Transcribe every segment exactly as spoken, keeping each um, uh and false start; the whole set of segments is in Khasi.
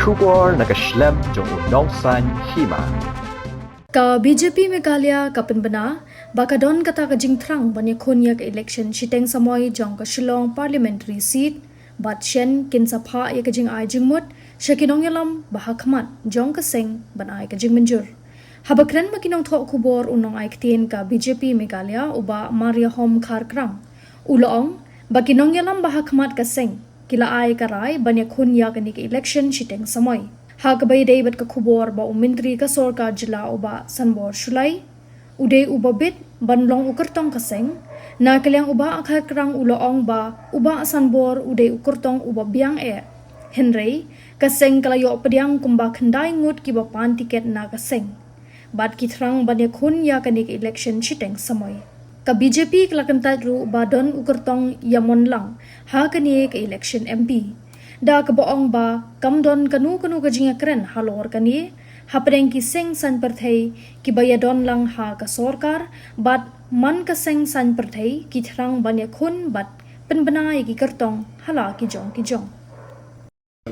Khubor na ka shlem jong u nongsan hima. Ka B J P Meghalaya ka pynbna ba ka don kata ka jingthrang ban ïakhun ïa ka election shiteng samoi jong ka Shillong Parliamentary Seat, bad shen kin sa phah ïa ka jingai jingmut sha ki nongïalam ba ha khmat jong ka seng ban ai ka jingmynjur. Haba kren bad ki nongthoh khubor u nongai ktien ka B J P Meghalaya u Bah Mariahom Kharkrang, u la ong ba ki nongïalam ba ha khmat ka seng ki la ai ka rai ban ïakhun ïa kane ka election shiteng samoi. Ha kaba ïadei bad ka khubor ba u Myntri ka Sorkar Jylla u Bah Sanbor Shullai u dei uba bit ban long u kyrtong ka seng, na ka liang u Bah Kharkrang u la ong ba u Bah Sanbor u dei u kyrtong uba biang eh. Hynrei ka seng ka la ïoh pdiang kumba khyndai ngut kiba pan tiket na ka seng, bad ki thrang ban ïakhun ïa kane ka election shiteng samoi. Ka B J P ka la kyntait ruh ba don u kyrtong ïamon lang ha kane ka election M P, da kaba ong ba kam don kano kano ka jingïakren halor kane hapdeng ki seng saiñ pyrthei kiba ïadon lang ha ka sorkar, bad man ka seng saiñ pyrthei ki thrang ban ïakhun bad pynbna ïa ki kyrtong ha la ki jong ki jong.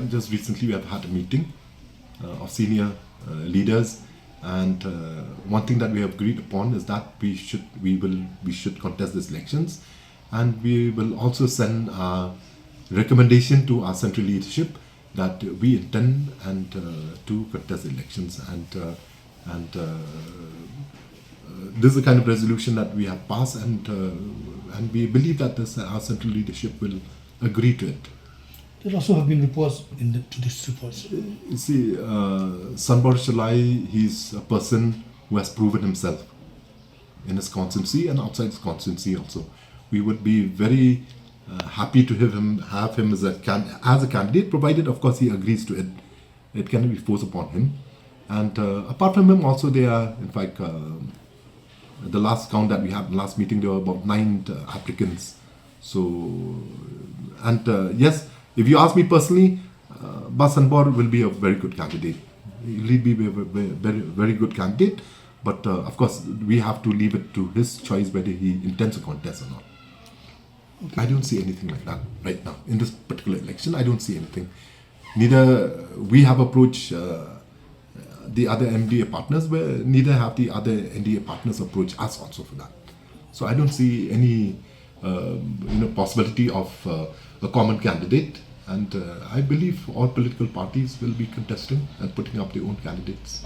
Just recently, we have had a meeting uh, of senior uh, leaders, and uh, one thing that we have agreed upon is that we should we will we should contest these elections, and we will also send a recommendation to our central leadership that we intend and uh, to contest elections, and uh, and uh, uh, this is the kind of resolution that we have passed, and uh, and we believe that this, our central leadership will agree to it. There also have been reports in the, to this report. You see, uh, Sanbor Shullai, he's a person who has proven himself in his constituency and outside his constituency also. We would be very uh, happy to have him have him as a can, as a candidate, provided, of course, he agrees to it. It cannot be forced upon him. And uh, apart from him, also there are, in fact, uh, the last count that we had last meeting, there were about nine uh, applicants. So, and uh, yes, if you ask me personally, uh, Bah Sanbor will be a very good candidate. He'll be a very, very, very good candidate. But uh, of course, we have to leave it to his choice whether he intends to contest or not. I don't see anything like that right now. In this particular election, I don't see anything. Neither we have approached uh, the other N D A partners, where neither have the other N D A partners approached us also for that. So I don't see any um, you know, possibility of uh, a common candidate. And uh, I believe all political parties will be contesting and putting up their own candidates.